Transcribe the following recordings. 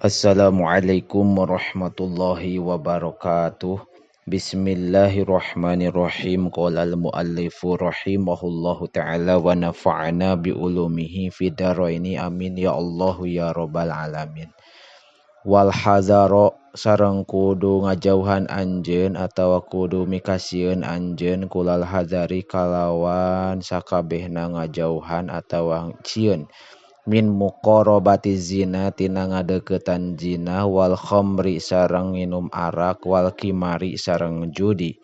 Assalamualaikum warahmatullahi wabarakatuh. Bismillahirrahmanirrahim. Qala al-muallifu rahimahullahu ta'ala wa nafa'ana bi ulumihi fid dharaini. Amin ya Allahu ya rabbal alamin. Wal hazaro sareng kudu ngajauhan anjeun atawa kudu mikasieun anjeun kulal hazari kalawan sakabehna ngajauhan atawa sieun min muqarabati zina tina ngadeukeutan zina wal khamri sareng nginum arak wal kimari sareng judi.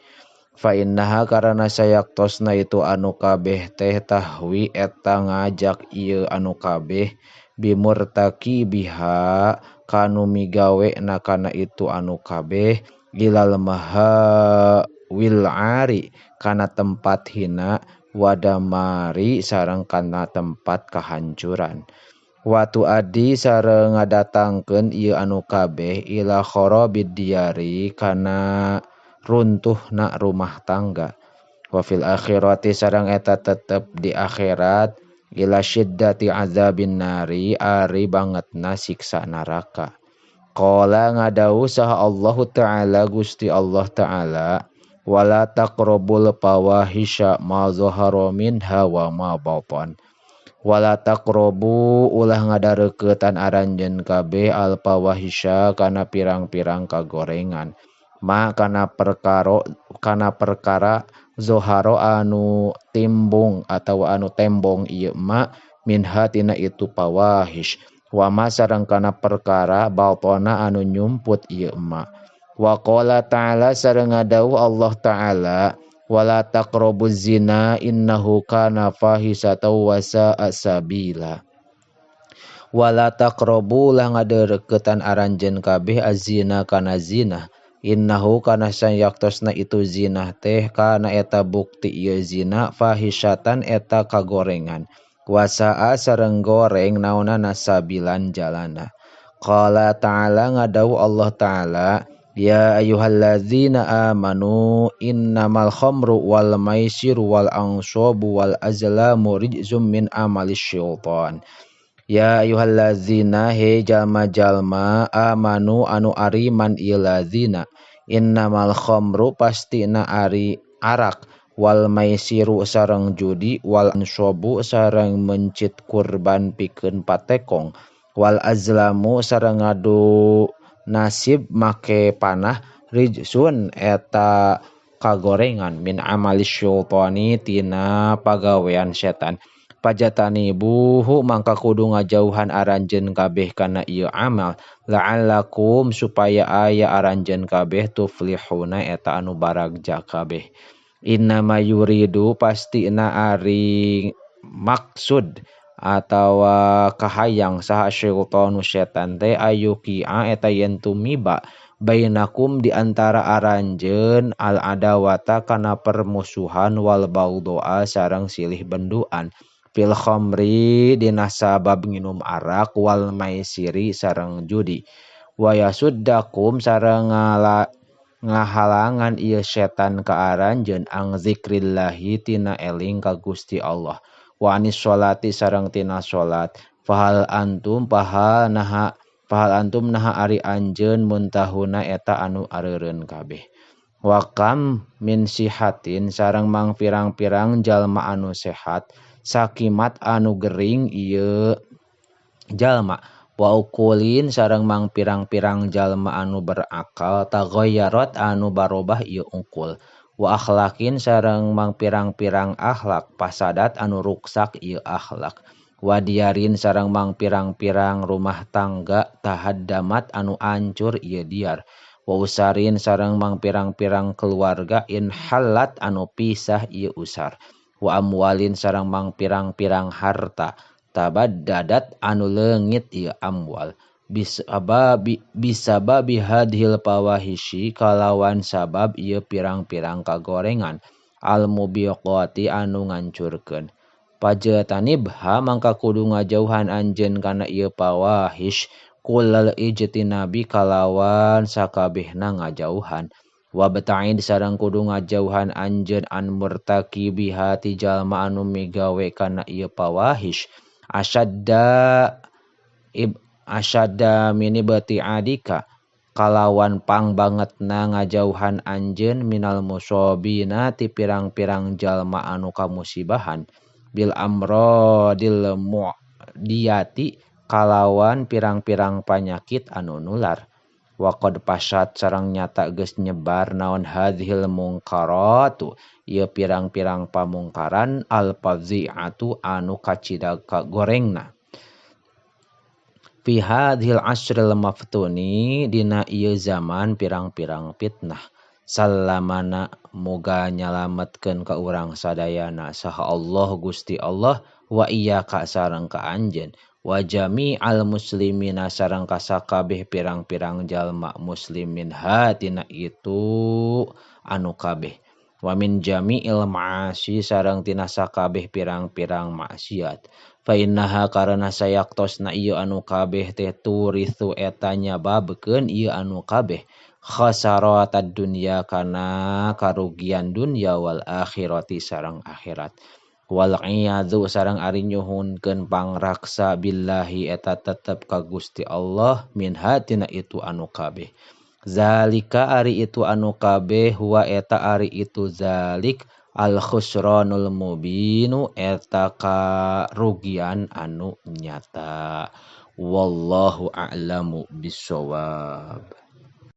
Fa innaha karana sayaktosna itu anu kabeh teh tahwi eta ngajak ieu anu kabeh bimurtaki biha kanu migawe na kana itu anu kabeh ilal maha wil ari kana tempat hina wadamari sareng kana tempat kahancuran. Watu adi sareng ngadatangkeun ieu anu kabeh ila kharabid diari kana runtuhna rumah tangga. Wa fil akhirati sareng eta tetep di akhirat ila syiddati azabin nari ari bangetna siksa neraka. Qala ngadawuh saha Allahu ta'ala Gusti Allah ta'ala wala taqrabul fawahisha ma zahara minha wa ma batan. Wala taqrabu ulah ngadareuketan aranjeun kabeh al fawahisha kana pirang-pirang kagorengan. Ma kana perkara zahara anu timbung atawa anu tembong ieu ma minha tina itu fawahish. Wa ma sareng kana perkara batana anu nyumput ieu ma. Wa qala ta'ala sareng ngadawuh Allah ta'ala wala taqrabuz zina innahu kana fahisatan wa sa'a sabila. Wala taqrabu lah ngadereuketan aranjeun kabeh azina kana zina innahu kana sayaktosna itu zina teh kana eta bukti ieu zina fahisatan eta kagorengan wa sa'a sareng goreng naonana sabilan jalana. Qala ta'ala ngadawuh Allah ta'ala ya ayyuhallazina amanu innamal khamru wal maisiru wal ansabu wal azlamu rijzum min amalis syaitan. Ya ayyuhallazina he jalma-jalma amanu anu ariman ieu lazina innamal khamru pastina ari arak wal maisiru sareng judi wal ansabu sareng mencit kurban pikeun patekong wal azlamu sareng ngadu nasib make panah rijsun eta kagorengan min amali syaitani tina pagawean setan. Pajatani buhu mangka kudu ngajauhan aranjeun kabeh kana ieu amal la'allakum supaya aya aranjeun kabeh tuflihuna eta anu baragja kabeh. Innama yuridu pastina ari maksud atawa kahayang saha syaitanu setan teh ayukia eta yen tumiba bainakum di antara aranjeun al adawata kana permusuhan wal bagdoa sareng silih benduan fil khamri dina sabab nginum arak wal maisiri sareng judi wa yasuddakum sareng ngahalangan ieu setan ka aranjeun ang zikrillahi tina eling ka Gusti Allah wa anis sholati sareng tina salat. Fahal antum pahal naha ari anjeun muntahuna eta anu areureun kabeh. Wa kam min sihatin sareng mang pirang-pirang jalma anu sehat sakimat anu gering ieu jalma wa ukulin sareng mang pirang-pirang jalma anu berakal taghayyarat anu barobah ieu ungkul wa akhlaqin sareng mang pirang-pirang akhlak pasadat anu ruksak ieu akhlak wa diarin sareng mang pirang-pirang rumah tangga tahaddamat anu ancur ieu diar wa usarin sareng mang pirang-pirang keluarga inhallat anu pisah ieu usar wa amwalin sareng mang pirang-pirang harta tabaddadat anu leungit ieu amwal bisababi hadhil fawahishi kalawan sabab ieu pirang-pirang kagorengan al mubiqati anu ngancurkeun. Pajatanibha mangka kudu ngajauhan anjeun kana ieu fawahish kullal ijtinabi kalawan sakabehna ngajauhan wa bata'id sareng kudu ngajauhan anjeun an murtakibiha ti jalma anu migawe kana ieu fawahish asyadda Asyadda mini bati adika kalawan pang bangetna ngajauhan anjeun minal musobina ti pirang-pirang jalma anu kamusibahan bil amrodil mu'diyati kalawan pirang-pirang panyakit anu nular. Waqad fasad sareng nyata geus nyebar naon hadhil mungkaratu ieu pirang-pirang pamungkaran al-fadzi'atu anu kacida kagorengna. Fi hadhil asril maftuni dina ieu zaman pirang-pirang fitnah. Salamana muga nyalametkeun ka urang sadayana saha Allah Gusti Allah wa iyyaka sareng ka anjeun wa jami'al muslimina sareng ka sakabeh pirang-pirang jalma muslimin hatina itu anu kabeh wa min jami'il ma'asi sareng tina sakabeh pirang-pirang maksiat fa innaha karena sayaktosna ieu anu kabeh teh turithu eta nyababkeun ieu anu kabeh khasaratad dunya kana karugian dunya wal akhirati sareng akhirat wal iyadzu sareng ari nyuhunkeun pangraksa billahi eta tetep ka Gusti Allah min hatina itu anu kabeh zalika ari itu anu kabeh huwa eta ari itu zalik al khusranul mubinu eta karugian anu nyata wallahu a'lamu bissawab.